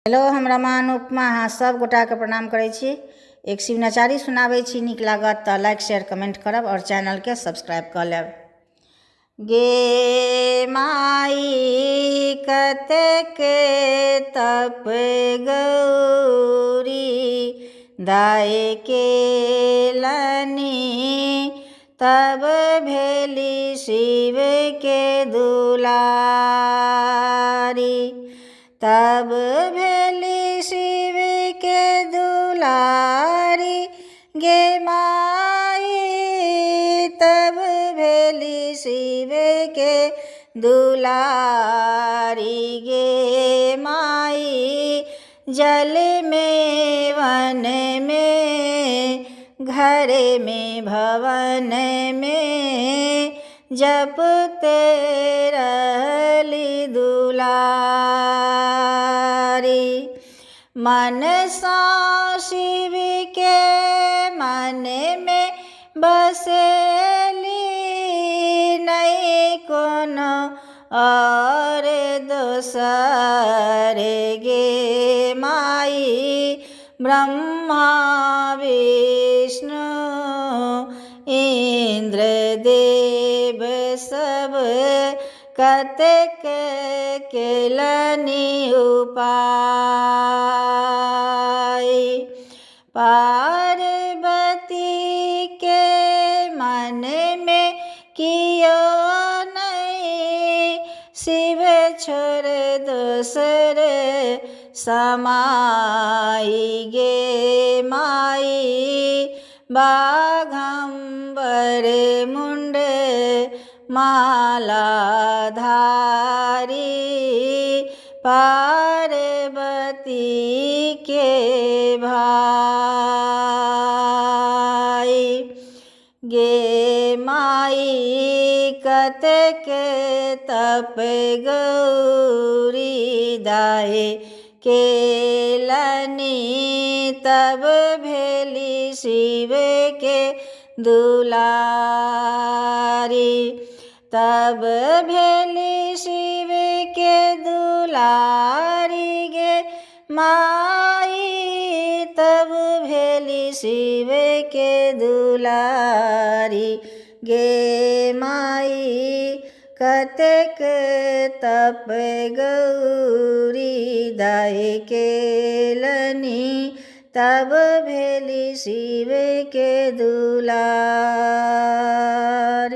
Hello, हम रमा अनुपमा अहाँ सब गोटाके प्रणाम करै छी। एक शिव नचारी सुनाबै छी, नीक लागत तऽ लाइक शेयर कमेंट करब आओर चैनलके सब्सक्राइब कऽ लेब। गे माई कतेक तप गौरी दाय केलनि, तब भेली शिव के दुलारी। तब भेली शिव के दुलारी गे माई, तब भेली शिव के दुलारी गे माई। जल में वन में घर में भवन में जपते रहली दुलारी। मन सा शिव के मन में बसेली, नहीं कोनो और दोसर गे माई। ब्रह्मा विष्णु इंद्र देव सब कतेक केलनि उपाय। पार्वती के मन में कियो नहीं, शिव छोड़ दोसर समाई गे माई। बाघम्बर मुंड माला धारी पार्वती के भाई गे माई। कतेक तप गौरी दाय केलनि, तब भेली शिव के दुलारी। तब भेली शिव के दुलारी गे माई, तब भेली शिव के दुलारी गे माई। कतेक तप गौरी दाय केलनि, तब भेली शिव के दुलारी।